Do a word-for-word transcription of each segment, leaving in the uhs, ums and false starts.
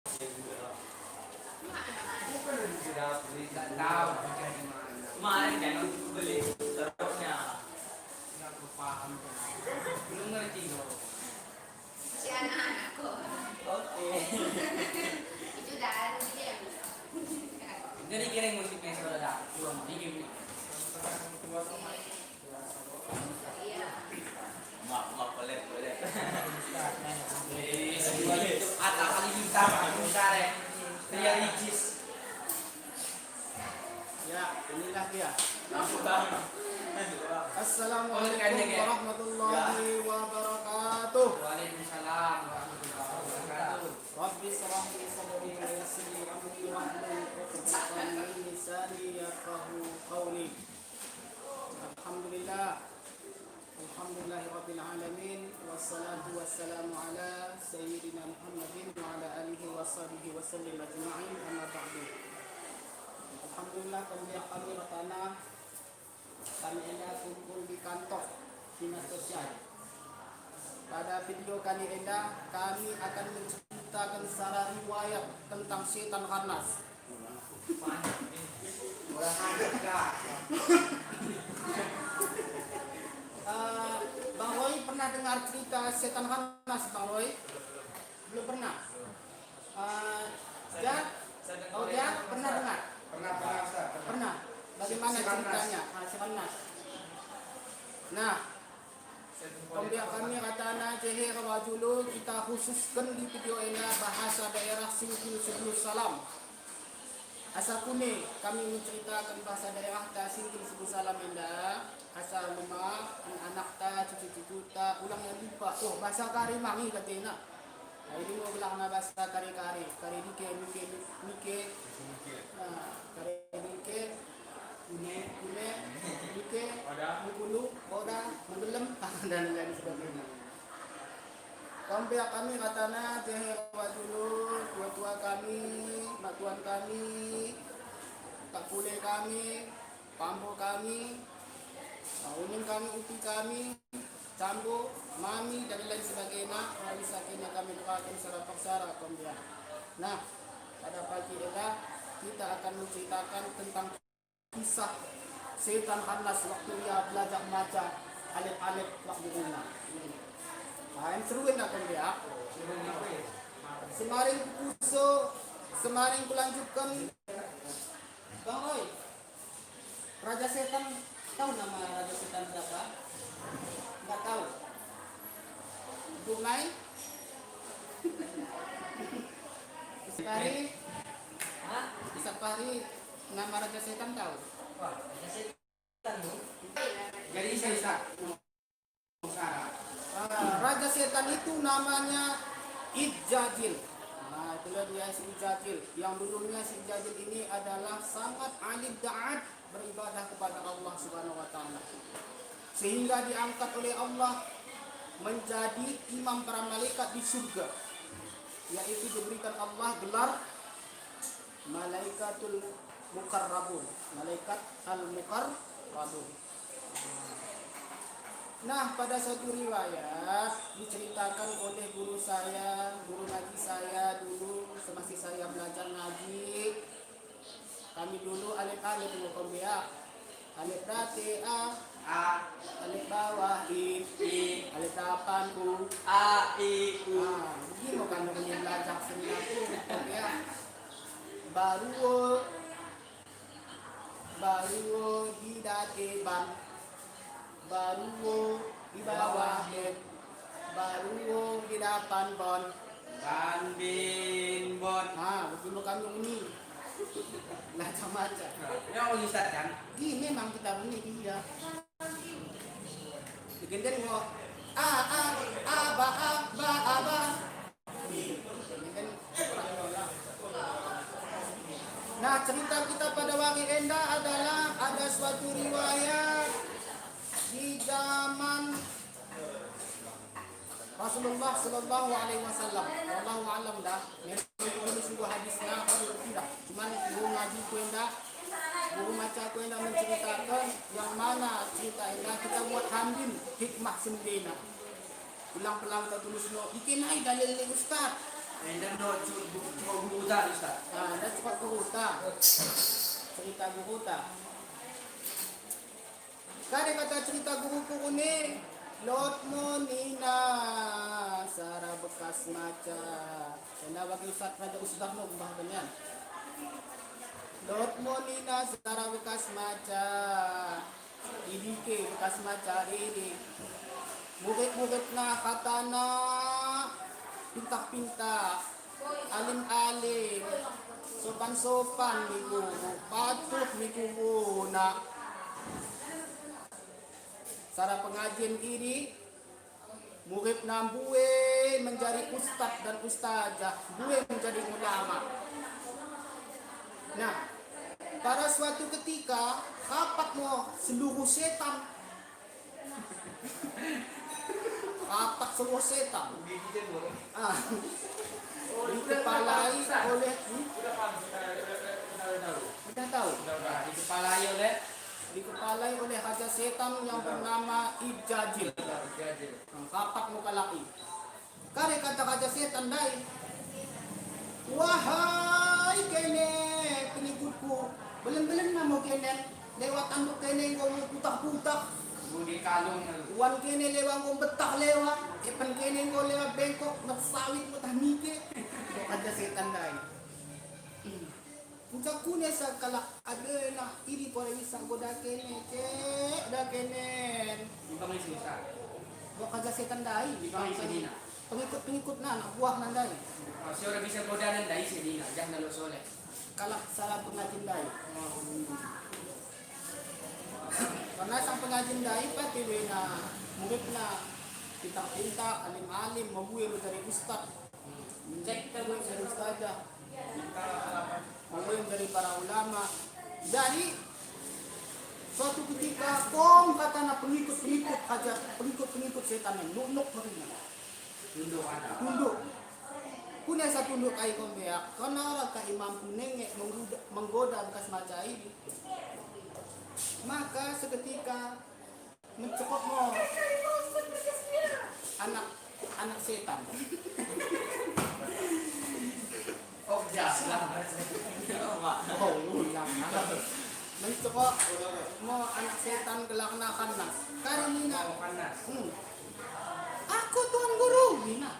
Nggak tahu kerja di mana. Kemarin kan waktu beli terusnya. Nggak paham. Belum ngerti loh. Si anak-anak kok. Oke. Itu dah, itu dia. Jadi kira musiknya sudah dah. Belum dikit nih. Maaf, maaf, boleh, boleh. Eh, semua itu ada kali bintang, bintang, ya. Ria Ricis. Ya, inilah dia. Assalamualaikum warahmatullahi wabarakatuh. Waalaikumsalam warahmatullahi wabarakatuh. Rabbi shrah li sadri wa yassir li amri wahlul uqdatan min lisani yafqahu qawli. Alhamdulillah. Alhamdulillahi rabbil alamin. Wassalatu wassalamu ala sayyidina Muhammadin wa ala alihi wa sahbihi wa sallim ajma'in. Amma ba'du. Alhamdulillah, kami, kami ratana, kami enda kumpul di kantor dinas sosial. Pada video kali enda, kami akan menceritakan secara riwayat tentang setan khannas. Eh, Bang Roy pernah dengar cerita setan khannas, Bang Roy? Belum pernah? Eh, Jack? Oh, Jack pernah dengar? Pernah, pernah, Ustaz, pernah. Pernah? Bagaimana ceritanya? Ah, setan khannas. Nah, Kombiak kami ratana, jeher wa julu, kita khususken di video enda bahasa daerah Singkil Subul Salam. Asa kune kami menceritaken bahasa daerahta Singkil Subul Salam enda, asa mema anakta, cucu-cucuta, ulang ia lupa. Oh, bahasa kari mangi katena. Ai, imo gelahna bahasa kari-kari, kari dike, mike, mike. Nah, kari dike, kune, kune, dike, mengkulu, oda, mendelem, dan lain sebagainya. Kombiak kami ratana, jeher wa julu, tua-tua kami, matuan kami, tak pule kami, pambo kami, uning kami, uti kami, cambo, mami, dan lain sebagainya, ora bisa kene kami doaken secara persara, Kombiak. Nah, pada pagi enda kita akan menceritakan tentang kisah setan khannas waktu ia belajar membaca alef-alef waktu enda. Nah, en seru enda, Kombiak. Semaring kukuso, semaring kulanjutken. Bang Roy, Raja Setan, tahu nama Raja Setan siapa? Nggak tahu. Brunei? Isap Fahri? Hah? Isap Fahri, nama Raja Setan tahu? Wah, Raja Setan, Bu. Jadi saya Isap. Ah, Raja Setan itu namanya Ijajil. Nah, itulah dia si Ijajil. Yang dulunya si Ijajil ini adalah sangat alim taat beribadah kepada Allah Subhanahu wa Ta'ala. Sehingga diangkat oleh Allah menjadi imam para malaikat di surga. Yaitu diberikan Allah gelar Malaikatul Mukarrabun, malaikat al-mukarrabun. Nah, pada satu riwayat diceritakan oleh guru saya, guru ngaji saya dulu, semasih saya belajar ngaji, kami dulu alef-alef ngo, Kombiak. Alef date a. A. Alef bawah i. I. Alef dapan u. A, i, u. Ah, begini kan kami belajar seni aku, Kombiak. Baruo, baruo di date ban. Baruo di bawah e. Baruo di dapan bon. Ban bin bon. Ah, begini kan kami. Macam-macam. Ya, Ustaz kan? Ih, memang kita ini dia. Begenden ngo, a, a, a, ba, a, ba, a, ba. Begenden. Nah, cerita kita pada wari enda adalah ada suatu riwayat di zaman Rasulullah sallallahu alaihi wasallam. Wallahu a'lam dah. Memang kami sungguh hadisna kami tidak. Cuman guru ngaji ku enda, guru maca ku enda menceritakan yang mana cerita enda kita buat handin hikmah sendena. Ulang-ulang kita tulis no, ikenai dalil ni ustaz. Enda no cu-, cu-, cukup guruta, Ustaz. Ah, enda cukup guruta. Cerita guruta. Kade kata cerita guruku kune, lot mo nina sara bekas maca. Enda bagi Ustaz, Raja Ustaz no bahasa nian. Lot mo nina sara bekas maca. Idi ke bekas maca idi. Murid-muridna katana pintar-pintar, alim-alim, sopan-sopan mi guru, patuh mi guruna. Sara pengajian idi, muridna mbue menjadi ustad dan ustazah, mbue menjadi ulama. Nah, pada suatu ketika, rapat mo seluruh setan. Rapat seluruh setan. Ah. Dikepalai oleh, hmm? Udah tahu? Udah, udah. Dikepalai oleh, dikepalai oleh Raja Setan yang bernama Ijajil. Ijajil. Nah, rapat mo kalak i. Kade kata Raja Setan ndai, "Wahai kene pengikutku, belen-belenna mo kene, lewat anduk kene enggo mo putah-putah. Uan kene lewa enggo mbettah lewa, epen kene enggo lewa bengkok, mersawit mo tah nike." Raja Setan ndai. Ucapku ne sekalak, "Ade nah, idi pore bisa enggo dakene, cek dakenen." Ibang isi sa. Bo Raja Setan ndai. Ibang isi nina. Pengikut-pengikutna, anak buahna ndai. Oh, si ora bisa godanen ndai isi nina, jah nalok soleh. Kalak sara pengaji ndai. Oh. Karna sang pengaji ndai, pati wena muridna pintar-pintar, alim-alim, mambue menjadi ustad. Menjadi ustazah. Mambue menjadi para ulama. Jadi, suatu ketika, kong katana pengikut-pengikut Raja, pengikut-pengikut setan ini, nuk-nuk mereka. Tunduk. Tunduk. Kune sa tunduk ai kong beak, karna ora ka i mampu nenge menggoda, menggoda bekas maca ini. Maka seketika mencekok mo anak, anak setan. Oh, jangan. Oh, jangan. Mencekok mo anak setan gelarna Khannas. Kade nina. Oh, Khannas. Hmm. Aku, Tuan Guru, nina.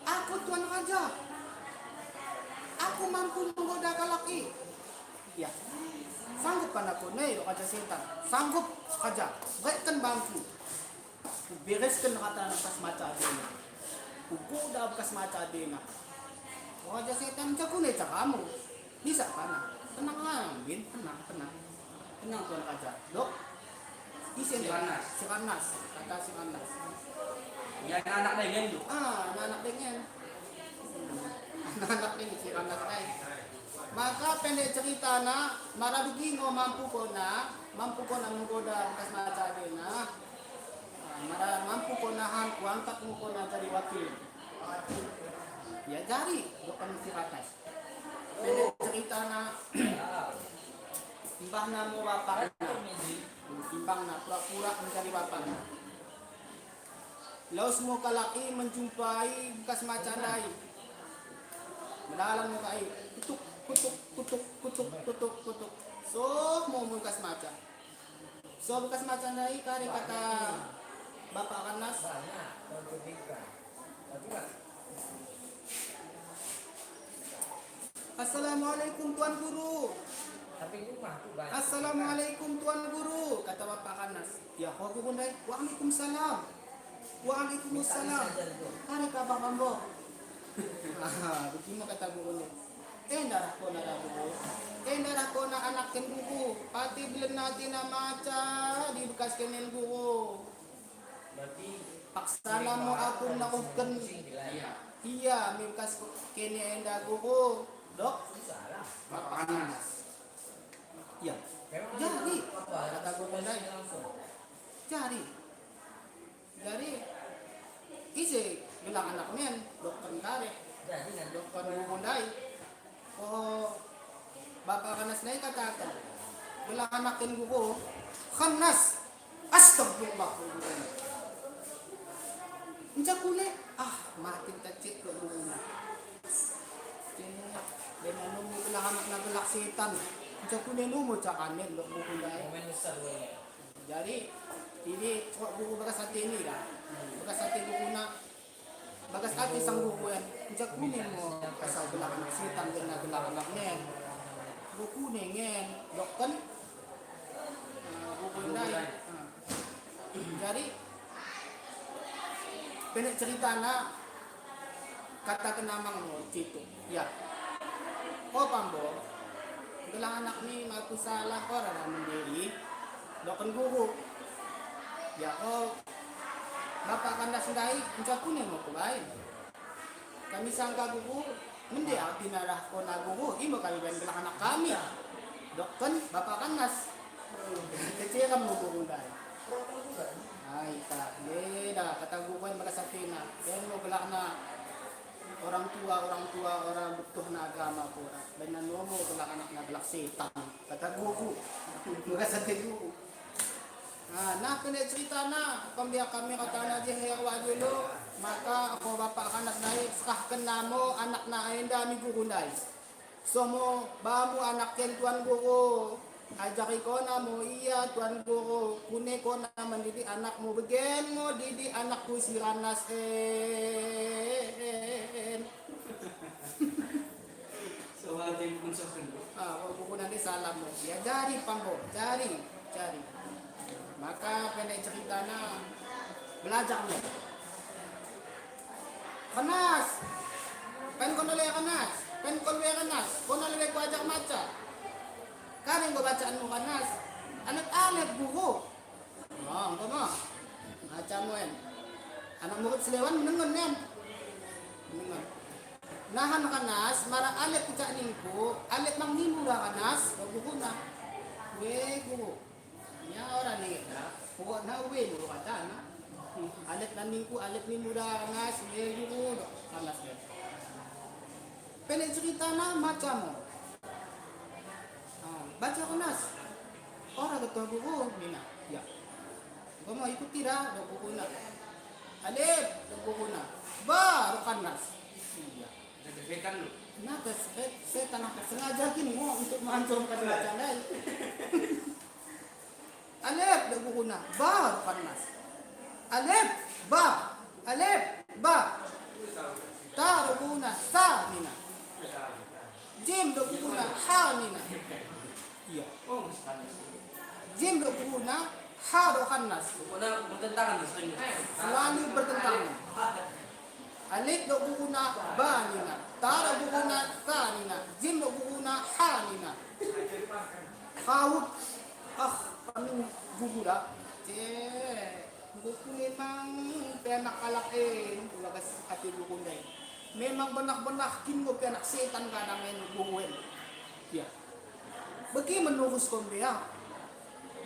Aku, Tuan Raja. Aku mampu menggoda kalak i. Ya. Sanggup kan aku, ne, idok Raja Setan. Sanggup, Raja. Bereken bangku. Kuberesken katana bekas maca adena. Kugoda bekas maca adena. Raja Setan, ucapku ne caramu. Bisa kan? Tenang ah, Mbin, tenang, tenang. Tenang, Tuan Raja. Dok. Ise? Si Khannas. Si Khannas, kata si Khannas. Ya, anak-anak dengen tu. Ah, anak-anak dengen. Anak-anak dengen si Khannas ai. Maka pendek ceritana, mara begi ngo mampu kona, mampu kona menggoda bekas maca adena. Ah, mara mampu kona han, kuangkat ngo kona jadi wakil. Ya jari, dokken si Khannas. Pendek ceritana, imbahna mo bapakna. Imbahna pura-pura menjadi bapakna. Laus mo kalak i menjumpai bekas maca ndai. Medalan mo kalak i, kutuk, kutuk, kutuk, kutuk, kutuk, kutuk. Soh mo bekas maca. Soh bekas maca ndai, kade kata Bapak Khannas. "Assalamualaikum, Tuan Guru." Assalamualaikum, Tuan Guru, kata Bapak Khannas. Ya, ho guru ndai. Waalaikumsalam. Waalaikumsalam. Kade kabar mambo? Aha, begini kata guru ndai. Enda rah kona, Guru. Enda rah kona anakken, Guru. Pati belen atena maca idi bekas kenen, Guru. Paksana mo aku naruhken ia mi bekas kene enda, Guru. Dok? Panas. Ia. Jari, kata guru ndai. Jari. Jari, ise gelar anaknen, dokken kade. Dokken guru ndai. Oh, Bapak Khannas ndai kataken, gelar anakken guru, Khannas. Astagfirullah. Ucapku ne, Ah, mate tacit, dok guruna. Cek, dena nomo gelah anak na gelah setan. Nca kuneno mo carana, dok guru ndai. Jadi, idi, dok guru bagas ate ni da. Bagas ate guruna. Bagas ate sang guru en, nca kuneno mo asal gelah anak setan, dena gelah anak en. Guru kunengen, dokken. Ah, guru ndai. Ah. Jadi, pendek ceritana, kataken amang mo Cituk. Ya. O Pambo, gelah anak mi ma kusalah, oda da menderi, dokken guru. Ya, o Bapak Kandas ndai, nca kuneno mo kubain. Kami sangka guru, mende artina dah kona guru, imo kami bain gelah anak kami. Dokken Bapak Kandas. Kecil kamu guru ndai. Ai, ta, beda, kata guru en bagas atena. Deng mo gelahna orang tua, orang tua, orang betuhna agama pura. Bainna nomo gelah anak na gelah setan. Kata guru. Bagas ate guru. Ah, nah, pendek ceritana, pembiak kami katana je heru ajo lo, maka ko Bapak Kandas ndai, serahken na mo anakna enda mi guru ndai. Soh mo bamu anak en, Tuan Guru. Ajari kona mo ia, Tuan Guru. Kune kona mendidik anakmu, begen mo didik anakku si Ranas en. Ah, o guru ndai salah mo. Ia, jari Pambo, jari, jari. Maka pendek ceritana, belajar mo. Ranas! Bain ko lebe Ranas! Bain ko lebe Ranas! Kona lebe kuajar maca. Kade enggo bacaanmu Ranas? Alef-alef, guru. Oh, enggo mo. Maca mo en. Anak murid selewan menengen en. Menengen. Nahan Ranas, mara alef kucak ningku, alef mang nimu da Ranas, dok guruna. We guru. Nya oda ninget da, pokokna we mo katana. Alef ningku, alef nimu da Ranas, we guru, dok Ranas we. Pendek ceritana, maca mo. Ah, baca Ranas. Oda gettoh guru, nina. Ya. Enggo mo ikuti da, dok guruna. Alef, dok guruna. Ba, dok Ranas. Iya. Ada setan lu. Kenapa set-, setan apa sengaja kin mo untuk menghancurkan bacaan ndai? Alef, dok guruna, ba, dok Ranas. Alef, ba, alef, ba. Ta, dok guruna, sa, nina. Jim, dok guruna, ha, nina. Iya. Jim, dok guruna, ha, dok Ranas. Pokokna bertentangan sering. Selalu bertentangan. Alef, dok guruna, ba, nina. Ta, dok guruna, sa, nina. Jim, dok guruna, ha, nina. Kawut. Ah, kami guru da. Cek, guru memang pe anak kalak en, ibagas ate guru ndai. Memang benah-benah kin ngo pe anak setan kadang en guru en. Ya. Bagi menurus ko mbea.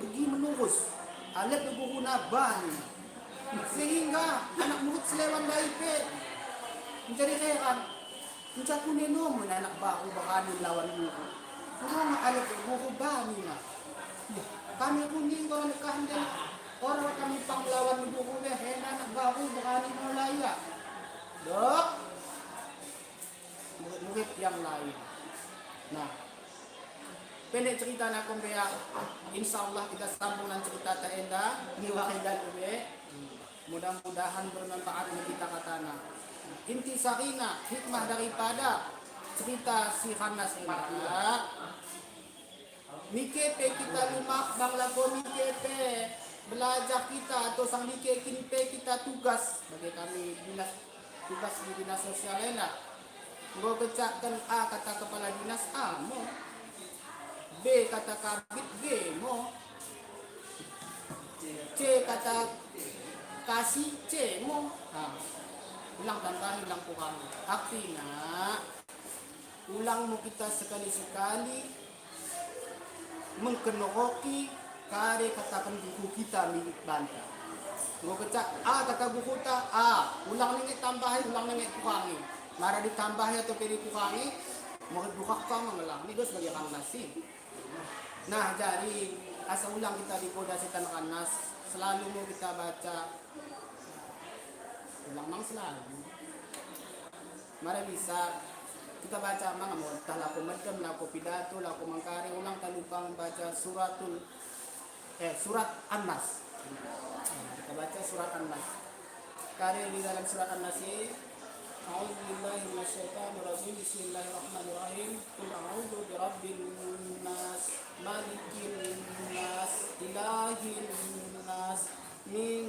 Bagi menurus. Alef dok guruna, ba nina. Sehingga anak murid selewan ndai pe menjadi heran. Nca kuneno mo anak baru berani melawan guru. Kuno nga alef guru ba nina. Yah, kami pun ninggo anak kahen deng. Oda kami pang melawan guru be, enda anak baru berani mula ia. Dok. Murid-murid yang lain. Nah. Pendek ceritana ko mbea, insya Allah kita sambung dengan ceritata enda, ni waridan ube. Mudah-mudahan bermanfaat bagi kita katana. Inti sarina, hikmah daripada cerita si Ranas enda. Mike pe kita lumah, bang lako mike pe belajar kita, atau sang mike kin pe kita tugas, bagi kami dinas tugas di dinas sosial enda. Enggo kecakken A kata kepala dinas, A mo. B kata kabid, B mo. C kata kasih, C mo. Ha. Ulang tambahi, ulang kurangi. Artina, ulang mo kita sekali-sekali mengkenoroki kade kataken guru kita mi banta. Enggo kecak A kata guruta, A, ulang nenge tambahi, ulang nenge kurangi. Mara ditambahi atau pe dikurangi, murid dukak kau mengelah. Ni dos bagi Ranas i. Nah, jadi asa ulang kita digoda setan Ranas, selalu mo kita baca. Ulang mang selalu. Mari bisa kita baca, manga mo, tah lako meddem, lako pidato, lako mengkari, ulang ta lupa membaca suratul, eh, surat An-Nas. Nah, kita baca surat An-Nas. Kari di dalam surat An-Nas ini, أعوذ بالله من الشيطان الرجيم. بسم الله الرحمن الرحيم. قل أعوذ برب الناس، ملك الناس، إله الناس، من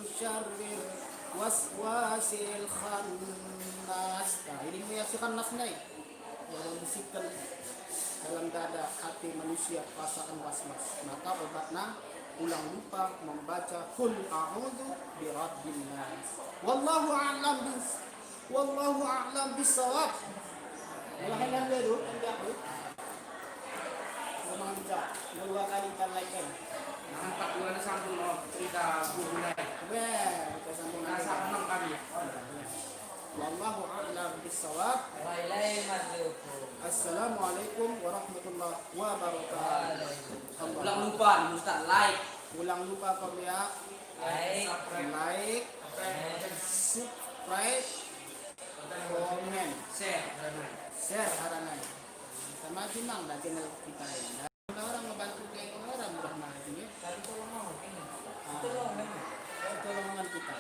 شر الوسواس الخناس. Nah, ini mo si Khannas nai. Yang membisikkan dalam dada hati manusia perasaan was-was. Maka obatna, ulang lupa membaca Qul a'udzu birabbin nas. Wallahu a'lam bis-, wallahu a'lam bissawab. Ulang lagi dulu, kan dia, Bu? Ulang baca dua kali, kita like-kan. Nampak dua na sambung, oh, cerita guru nai. Beh, kita sambung lagi. Rasa senang kami. Wallahu a'lam bissawab. Wa ilaihi marji'ukum. Assalamualaikum warahmatullahi wabarakatuh. Waalaikumsalam. Ulang lupa, Ustaz, like. Ulang lupa, kom ya. Like. Like. Komen. Subscribe. Komen. Share, hara nai. Share, hara nai. Sama timang dah channel kita ini. Orang ngebantu kayak orang murah mahal ini. Tapi tolong mau, ini. Ah. Tolong, ini. Tolongan kita.